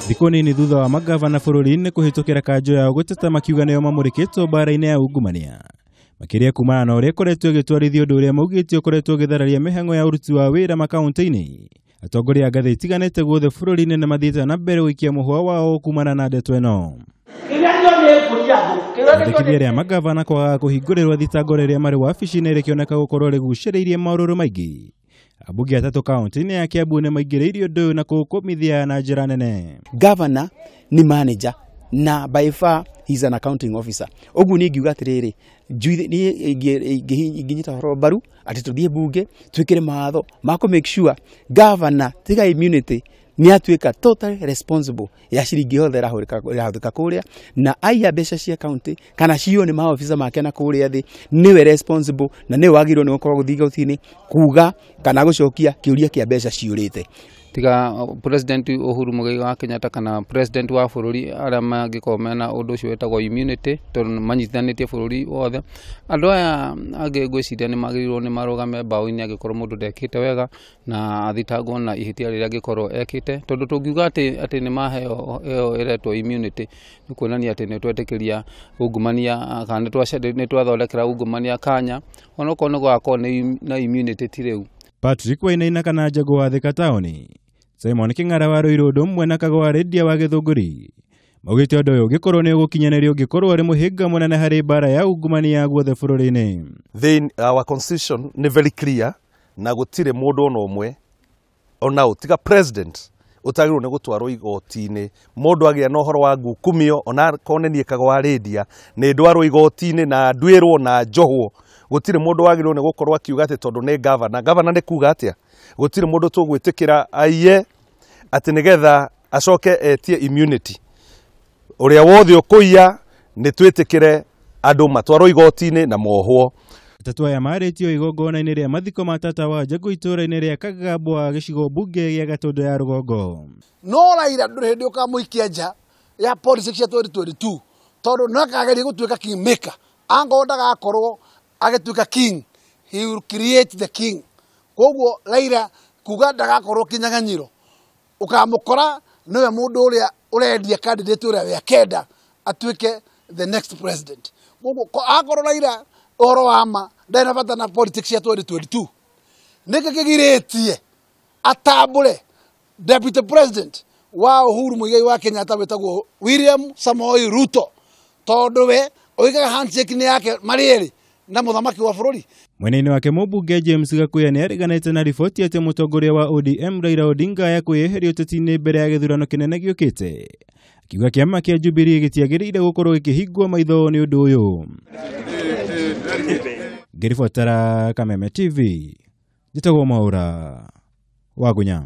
Thikũ nini thutha wa magavana bũrũri-inĩ kũhĩtũkĩra kanjũ yao gũteta makiuga nĩo mamũrĩkĩtwo mbara-inĩ ya ungumania. Makĩria kumana na ũrĩa ĩkoretwo ĩgĩtwarithia ũndũ ũrĩa maugĩte ũkoretwo ũgĩthararia mĩhang'o ya ũruti wa wĩra makaunti-inĩ. Atongoria a ngathĩ itiganĩte guothe bũrũri-inĩ nĩ mathiĩte na mbere gũikia mũhwa wao kumana na ndeto ĩno. Rĩkithia rĩa magavana kwaga kũhingũrĩrwo thitango rĩrĩa marĩ wabici-inĩ rĩkĩoneka gũkorwo rĩgucĩrĩirie maũrũrũ maingĩ. Ambunge atatũ kaunti-inĩ ya Kiambu nĩ maingĩrĩirie ũndũ ũyũ na kũũkũmithia na njĩra nene. Governor ni manager na by far he's an accounting officer. Ũguo niĩ ingiuga atĩrĩrĩ, niĩ ingĩnyita ũhoro mbaru atĩ tũthiĩ bunge twĩkĩre mawatho ma kũ make sure governor tiga immunity nĩ atuĩka totally responsible ya ciringi yothe ĩrahũthĩka kũrĩa, na aiya mbeca cia county kana cio nĩ maobitha make na kũrĩa thĩ, nĩwe responsible na nĩwe wagĩrĩirwo nĩ gũkorwo gũthiĩ igoti-inĩ kuga kana gũcokia kĩũria kĩa mbeca ciũrĩte. Tiga President Uhuru Muigai wa Kenyatta kana President wa bũrũri arĩa mangĩkorwo mena ũndũ ũcio wĩtagwo immunity, tondũ manyitithanĩtie bũrũri wothe. Andũ aya angĩ ngwĩciria nĩ magĩrĩirwo nĩ marũgame mbaũ-inĩ angĩkorwo mũndũ ndekĩte wega na athitangwo na ihĩtia rĩrĩa angĩkorwo ekĩte, tondũ tũngiuga atĩ nĩ maheo ĩyo ĩretwo immunity nĩ kuonania atĩ nĩ twetĩkĩria ungumania kana nĩ twathondekera ungumania kanya, onokorwo nĩ gũgakorwo na immunity ti rĩu. Patrick Wainaina kana Njagũ wa Thika taũni, Simon King'ara wa Ruiru ũndũ ũmwe na Kagwa Rendia wa Gĩthũngũri maugĩte ũndũ ũyũ ũngĩkorwo nĩ ũgũkinyanĩrio ũngĩkorwo ũrĩ mũhĩnga mũnene harĩ mbara ya ungumania guothe bũrũri-inĩ. Our constitution nĩ very clear na gũtirĩ mũndũ ona ũmwe ona ũ tiga president ũtagĩrĩirwo nĩ gũtwarwo igoti-inĩ. Mũndũ agĩa na ũhoro wa ngukumio ona akorwo nĩ niĩ Kagwa Rendia nĩ ndwarwo igoti-inĩ na nduĩrwo na njohwo. Gũtirĩ mũndũ wagĩrĩirwo nĩ gũkorwo akiuga atĩ tondũ nĩ governor. Governor nĩ kuga atĩa? Gũtirĩ mũndũ tũgwĩtĩkĩra aiye atĩ nĩgetha acoke etie immunity. Ũrĩa wothe ũkũiya nĩ twĩtĩkĩre andũ matwarwo igoti-inĩ na mohwo. Atatũ aya marĩtio igongona-inĩ rĩa mathiko ma tata wa Njagũ itũũra-inĩ rĩa Kagambwa gĩcigo mbunge gĩa Gatũndũ ya Rũgongo. No Raila ndũrĩ hĩndĩ ũkamũikia nja ya politics cia 2022 tondũ no akageria gũtuĩka king maker. Angorwo ndagakorwo agĩtuĩka king, he will create the king. Koguo Raila kuga ndagakorwo kinyang'anyiro, ũkamũkora nĩwe mũndũ ũrĩa ũrendia candidate ũrĩa we akenda atuĩke the next president. Koguo akorwo Raila ũhoro wa ma ndarĩ na bata na politics cia 2022, nĩkĩ kĩgirĩtie atambũre deputy president wa Uhuru Muigai wa Kenyatta wĩtagwo William Samoei Ruto, tondũ we oigaga handshake nĩ yake marĩ erĩ na mũthamaki wa bũrũri. Mwena-inĩ wake mũmbunge James Gakuya nĩ areganĩte na riboti atĩ mũtongoria wa ODM Raila Odinga ya kwĩyeheria ũteti-inĩ mbere ya gĩthurano kĩnene gĩũkĩte, akiuga kĩama kĩa Jubilee gĩtiagĩrĩire gũkorwo gĩkĩhingwo maitho nĩ ũndũ ũyũ. Ngĩribotera Kameme TV, njĩtagwo Mwaũra Wagunya.